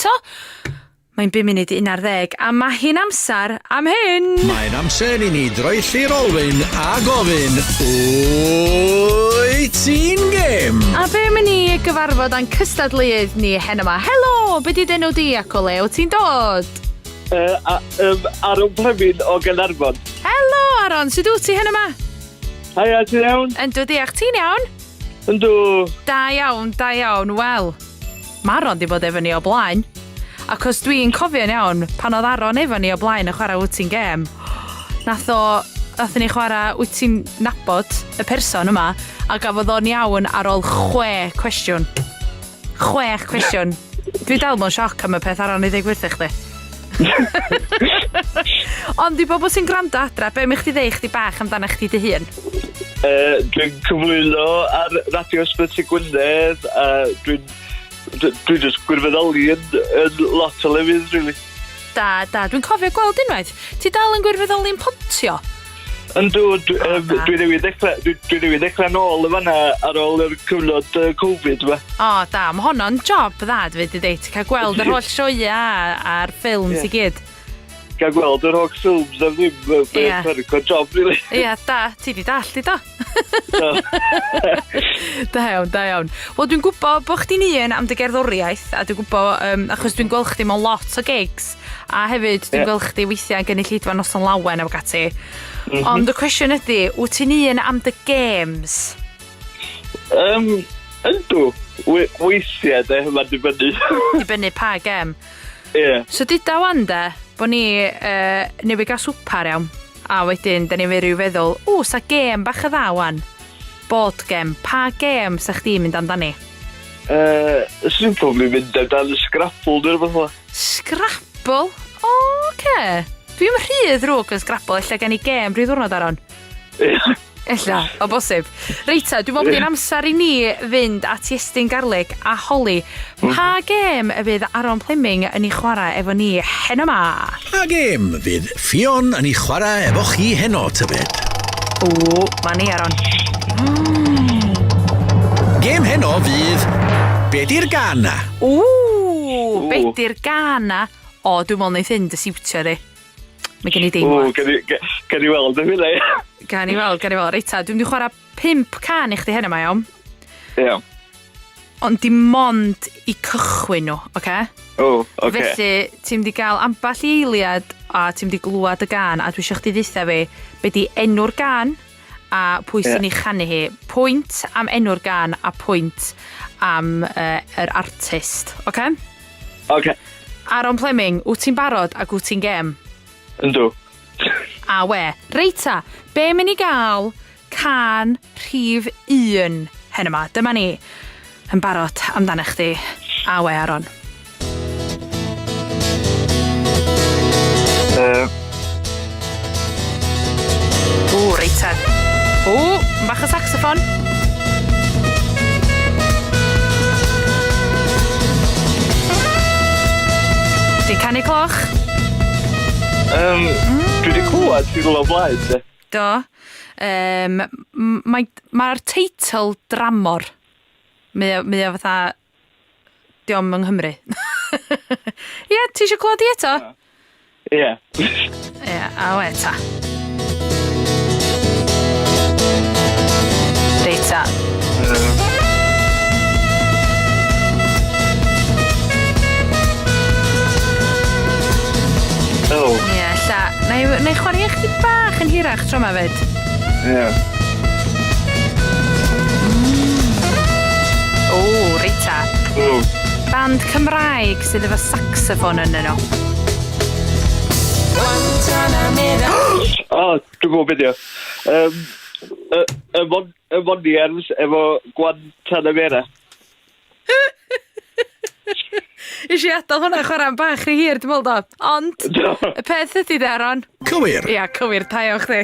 eto, mae'n bum munud i 11 a mae hi'n amser am hyn! Mae'n amser i ni droelli'r olwyn a gofyn, Wyt ti'n gêm? A be am i ni gyfarfod â'n cystadleuydd ni heno 'ma. Helo, be 'di d'enw di ac o le wyt ti'n dod? Uh, a, um, Aaron Plymyn o Gaernarfon. Helo Aaron, sut wyt ti heno 'ma? Haia, ti'n iawn? Yndw, diolch. Ti'n iawn? Yndw. Da iawn, da iawn. Wel, mae Aron 'di bod efo ni o blaen. Ac os dwi'n cofio'n iawn, pan oedd Aron efo ni o blaen yn chwarae Wyt ti'n Gêm, nath o, nathon ni chwarae Wyt ti'n Nabod y person yma, a gafodd o'n iawn ar ôl chwe cwestiwn. Chwech cwestiwn. Dwi dal mewn sioc am y peth Aron i ddeud gwirtha chdi. Ond i bobl sy'n gwrando adra, be am i chdi ddeud chdi bach amdana chdi dy hun? Uh, dwi'n cyflwyno ar Radio Ysbyty Gwynedd a dwi'n dwi, dwi just gwirfoddoli yn, yn lot o lefydd, really. Da, da. Dwi'n cofio gweld unwaith. Ti dal yn gwirfoddoli'n Pontio? Yndw, dwi, um, dwi newydd ddechrau, dwi, dwi newydd ddechrau nôl yn fanna ar ôl yr cyfnod uh, Covid yma. O, da, mae honno'n job dda, dwi wedi deud. Ti'n cael gweld yr holl sioeau a'r ffilms yeah. i gyd. Cael gweld yr holl ffilms am ddim, mae'n yeah. perk o job, really. Ie, yeah, da, ti di dallt i do. Da iawn, da iawn. Wel, dwi'n gwybod bod chdi'n un am dy gerddoriaeth, a dwi'n gwybod, um, achos dwi'n gweld chdi mewn lot o gigs, a hefyd dwi'n yeah. gweld chdi weithiau yn gynulleidfa Noson Lawen ac ati. Mm -hmm. Ond y cwestiwn ydy, wyt ti'n un am dy games? Um, yndw. Weithiau, de, mae'n dibynnu. dibynnu pa gem. Ie. Yeah. So duda wan de, bod ni uh, newydd gael swpar iawn, a wedyn da ni'n fe ryw feddwl, o, sa gêm bach y dda wan. Board game. Pa gêm sa chdi'n mynd amdani? Uh, swn i'n probably mynd amdan Scrabble neu rhywbeth fel. Scrabble? O, oh, oce. Okay. Dwi'm rhy ddrwg yn Scrabble, ella gen i gêm rhyw ddwrnod Aron. Ie. Ella, o bosib. Reit ta, dwi'n meddwl bod hi'n amser i ni fynd at Iestyn Garlick a holi pa gêm y bydd Aron Pleming yn ei chwarae efo ni heno 'ma? Pa gêm fydd Ffion yn ei chwarae efo chi heno, tybed? O, ma' ni, Aron. Gêm heno fydd Be 'di'r gân 'na? Ww, be 'di'r gân 'na? O, dwi'n meddwl neith hyn dy siwtio di. Mae gen i deimlad. O, gawn ni, gawn ni weld yn hynna, ia. Gawn ni weld, gawn ni weld. Reit ta, dwi'n mynd i chwarae pump can i chdi heno 'ma, iawn? Iawn. Ond dim ond i cychwyn nhw, oce? Okay? O, oce. Okay. Felly, ti'n mynd i gael ambell i eiliad a ti'n mynd i glwad y gan a dwi eisiau chdi ddeutha fi be di enw'r gan a pwy yeah. sy'n ei chanu hi. Pwynt am enw'r gan a pwynt am uh, yr artist, oce? Okay? Oce. Okay. Aaron Pleming, wyt ti'n barod ac wyt ti'n gêm? Yndw. A we. Reit ta, be mynd i gael can rhif un hen yma. Dyma ni yn barod amdano chdi. A we, Aaron. Uh. O, reit ta. O, bach o saxoffon. Di canu cloch? Um, mm. Dwi wedi clywed ti'n o blaen, de. Do. Um, Mae'r mae teitl dramor. Mae o, mae o fatha... Dio'm yng Nghymru. Ie, ti eisiau clywed i eto? Ie. Ie, a we ta. Reit ta. Oh. Ie, ella. Na i, na i chwarae chdi bach yn hirach tro 'ma 'fyd. Ie. O, reit ta. O. Band Cymraeg sydd efo saxoffon yn nhw. O, dwi'n gwybod beth yw. Um, y, y, mon, y Moniers efo Guantanamera. Nes i adael hwnna chwarae am bach rhy hir, dwi'n meddwl do. Ond, y peth ydy de, Aron. Cywir. Ia, cywir, da iawn chdi.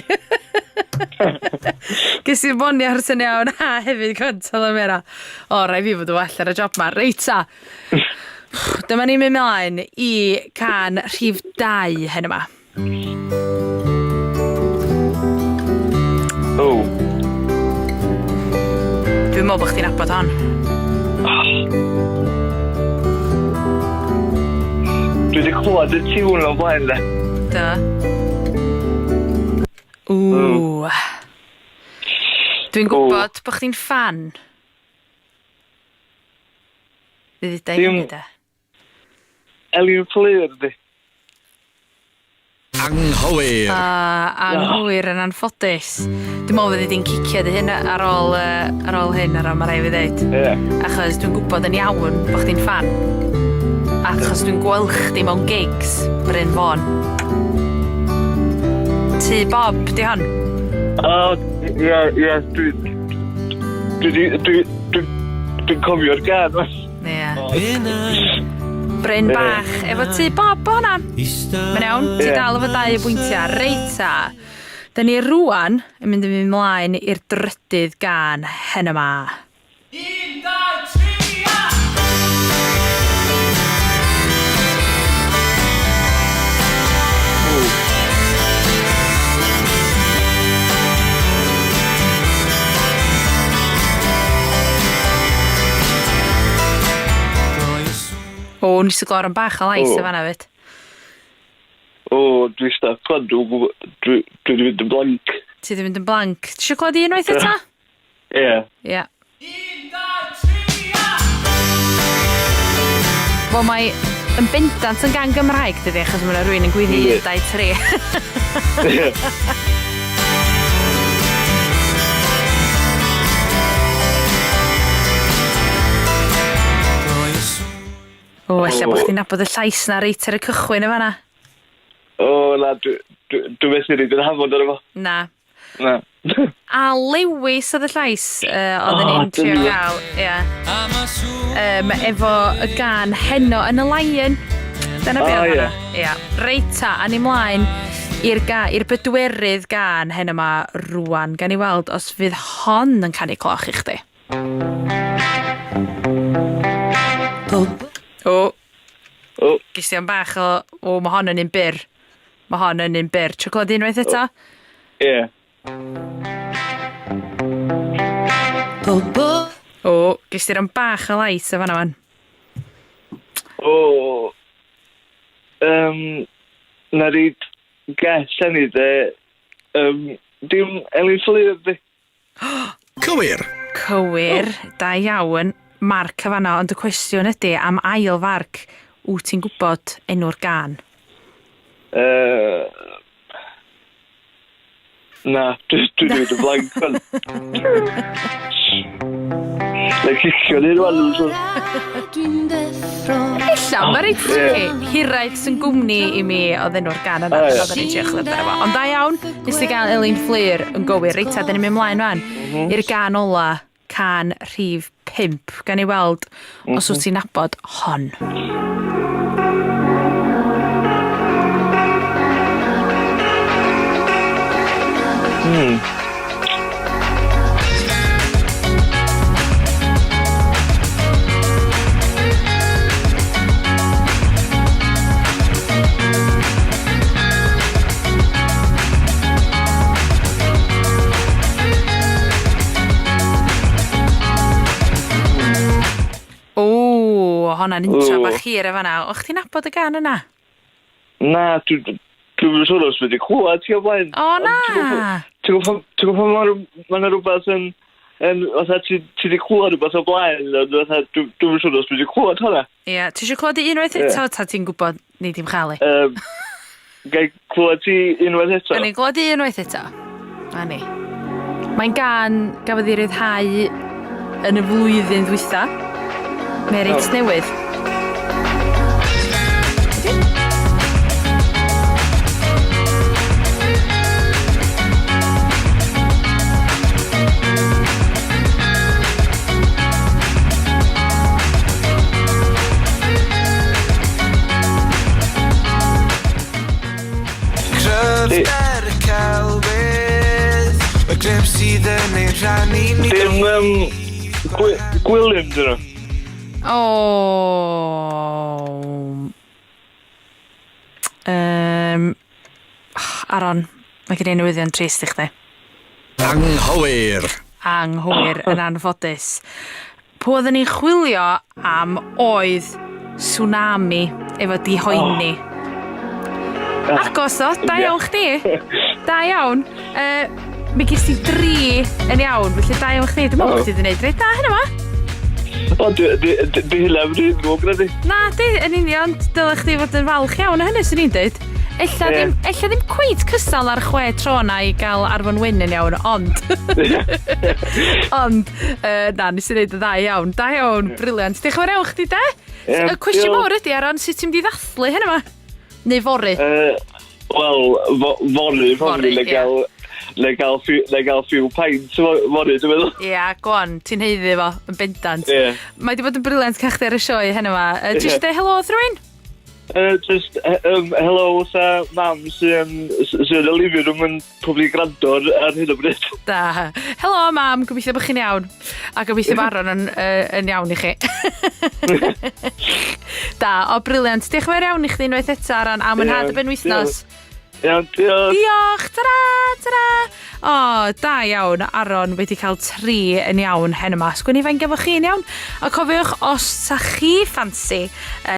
Ges i'r boni ar sy'n iawn, a hefyd Guantanamera. O, rai fi fod yn well ar y job ma. Reit ta. Dyma ni'n mynd mlaen i can rhif 2 hyn yma. O. Dwi'n meddwl bod chdi'n nabod hon. clywed y tiwn o blaen de. Do. Ww. Dwi'n gwybod bod chdi'n ffan. Fi ddeuda i hynny de. Elin Fflur di. Anghywir. Uh, anghywir yn anffodus. Dwi'n meddwl fyddi di'n cicio dy hyn ar ôl, uh, ar ôl hyn, ar ôl mae rhaid fi ddeud. Yeah. Achos dwi'n gwybod yn iawn bod chdi'n ffan. Achos dwi'n gweld chdi mewn gigs, Bryn Fôn. Tŷ Bob, di hon? O, ie, ie, dwi... Dwi, dwi, dwi, dwi, dwi'n cofio'r gan. Ie. Bryn bach, efo tŷ Bob o hwnna. Mae'n iawn, ti dal efo dau o bwyntiau. Reit ta. Da ni rwan yn mynd yn mynd mlaen i'r drydydd gan hen yma. 1, 2, 3, a! O, nes i glywed am bach o lais O. yn fanna fyd. O, dwi stuck wan, dwi'n gwbo- dwi dwi 'di mynd yn blank. Ti 'di mynd yn blank. Ti eisiau clywed un unwaith eto? Ie. Ie. 1, 2, 3, a! Wel, mae yn bendant yn gan Gymraeg, dydy, achos mae yna rhywun yn gweiddi Yndi. 1, 2, 3. Ie. O, ella bod O. chdi'n nabod y llais na reit ar y cychwyn y fanna. O, na, dwi dwi dwi methu reid yr hafod arno fo. Na. Na. A Lewis oedd y llais uh, oedden O, ni'n trio dyna. gael. Ie. Um, efo y gan Heno yn y Lion. Dyna be O, oedd ie. hwnna. Ie. Reit ta, a ni mlaen i'r ga, i'r bedwerydd gan heno yma rwan. Gan i weld os fydd hon yn canu cloch i chdi. O, O, ges i am bach o, o, mae hon yn un byr. Mae hon yn un byr. Trio clywed unwaith eto? ie. O, ges ti am bach o lais o fanna fan. O, um, na reid guess hynny de. Um, dim Elin Fflur di. Cywir. Cywir, da iawn. Marc y fanna, ond y cwestiwn ydy am ail farc, wyt ti'n gwybod enw'r gan? Uh, na, dwi dwi 'di mynd yn blank fan. Na cicio ni rwan. dwi'n siŵr. Ella, mae reit tricky. Hiraeth sy'n gwmni i mi oedd enw'r gan yna. O, ie. Oedden ni'n trio chwilio amdano fo. Ond da iawn, nes ti gael Elin Fflur yn gywir. Reit ta, da ni'n mynd mlaen rwan i'r gan ola, can rhif 5. Gan i weld os wyt ti'n nabod hon. O, honna'n intro O. bach hir e fanna. O, chdi'n nabod y gan yna? Na, dwi dwi'm yn siŵr os wedi clywed ti o blaen. O, na! Ti'n gwybod ti'n gwybod pan ma' 'na rwbath yn yn fatha ti ti 'di clywed rwbath o blaen ond fatha dwi dwi'm yn siŵr os dwi 'di clywed hwnna. Ie, ti eisiau clywed i unwaith eto, ta ti'n gwybod nei di'm chael i? Yym gai clywed ti unwaith eto? Gawn ni glywed i unwaith eto. Na ni. Mae'n gan gafodd ei ryddhau yn y flwyddyn ddwytha. Mae reit O. newydd. Cryfder y celwydd Y grym sydd yn ein rhannu ni Dim yym Gwy- Gwilym dyn nhw. O. Um, Aron, mae gen i newyddion trist i chdi. Anghywir. Anghywir yn anffodus. Pwy oedden ni'n chwilio am oedd tsunami efo dihoeni. Agos o, da Ie. iawn chdi. Da iawn. Mi ges ti dri yn iawn, felly da iawn chdi. Dwi'n meddwl bod chdi wedi gwneud reit da hyn yma. O, di hynna yn rhy ddrwg, na di? Na, di, yn union, dylech chdi fod yn falch iawn o hynny, swn i'n dweud. Ella ddim, ella ddim cweit cystal ar chwe tro na i gael Arfon Wyn yn iawn, ond... ond, na, nes i wneud y dda iawn. Da iawn, brilliant. Diolch yn fawr iawn chdi, de? Ie, Y cwestiwn diolch. mawr ydy, Aron, sut ti'n mynd i ddathlu hyn yma? Neu fory? Wel, fory, Fory, fory, ie. na gael few pints fory, dwi'n meddwl. Ia, go on, ti'n haeddu fo, yn bendant. Ie. Mae di bod yn brilliant cael chdi ar y sioe heno 'ma. Ti eisiau dweud helo wrth rhywun? Just, hello, sa mam sy'n sy yn y living room yn probably gwrando ar hyn o bryd. Da. Helo, mam, gobeithio bod chi'n iawn. A gobeithio bod Aron yn iawn i chi. Da, o brilliant. Diolch yn fawr iawn i chdi unwaith eto, Aron, a mwynhad y Iawn, benwythnos. Iawn, diolch. Diolch, tara, tara. O, da iawn, Aron wedi cael tri yn iawn hen yma. Sgwn i faint efo chi'n iawn. A cofiwch, os sa chi ffansi